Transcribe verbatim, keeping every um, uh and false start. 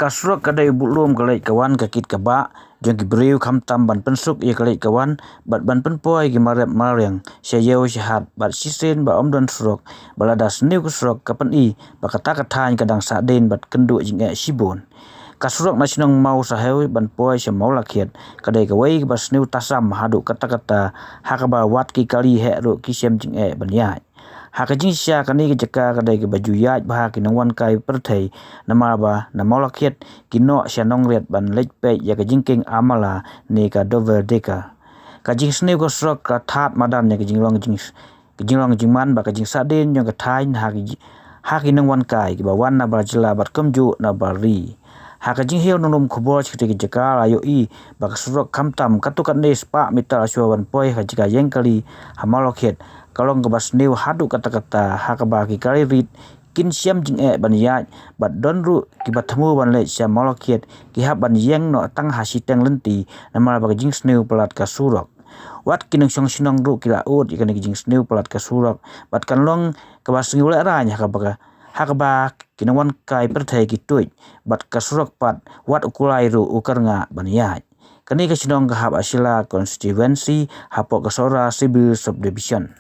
Ka surok ka dei u budlum ka leit ka wan ka kit ka bah jong ki briew, khamtam ban pynsuk ïa ka leit ka wan bad ban pynpoi ki marep mariang sha ïew sha hat, bad shisien ba ym don surok, ba lada sniew ka surok ka pyni ba kata ka thaiñ ka dang sahdien bad kynduh jingeh shibun. Ka surok na shnong Mawsahew ban poi sha Mawlakhiat ka dei kawei kaba sniew tasam haduh katta katta, ha kaba wat ki kali heh ruh ki shem jingeh ban ïaid. Ha ka jingshisha, kane ka jaka ka dei kaba ju ïaid bha ki nongwan kai pyrthei, namar ba na Mawlakhiat ki noh sha Nongriat ban leit peit ïa ka jingkieng amala ne ka double decker. Ka jingsniew ka surok ka thad madan ïa ka jinglong jing ka jinglong jingman bad ka jingsahdien jong ka thaiñ ha ki, ha ki nongwan kai kiba wan na baroh jylla bad kumjuh na baroh ri. Ha ka jinghiew nongrum khubor sha katei ka jaka la ïohi ba ka surok khamtam katto katne spah mitar shuwa ban poi ha ka jaka ïeng kali ha Mawlakhiat ka long kaba sniew haduh katta katta, ha kaba ki kali rit kin shem jingeh ban ïaid bad don ruh kiba thmu ban leit sha Mawlakhiat ki hap ban ïeng noh tang ha shiteng lynti namar ba ka jingsniew palat ka surok. Wat ki nongshong shnong ruh ki la ud ïa kane ka jingsniew palat ka surok bad kan long kaba sniew lehraiñ ha kaba ka, ha kaba ki nongwan kai pyrthei ki tuid bad ka surok pat wat u kulai ruh u kyrngah ban ïaid. Kane ka shnong ka hap ha Shella constituency, hapoh ka Sohra Civil Subdivision.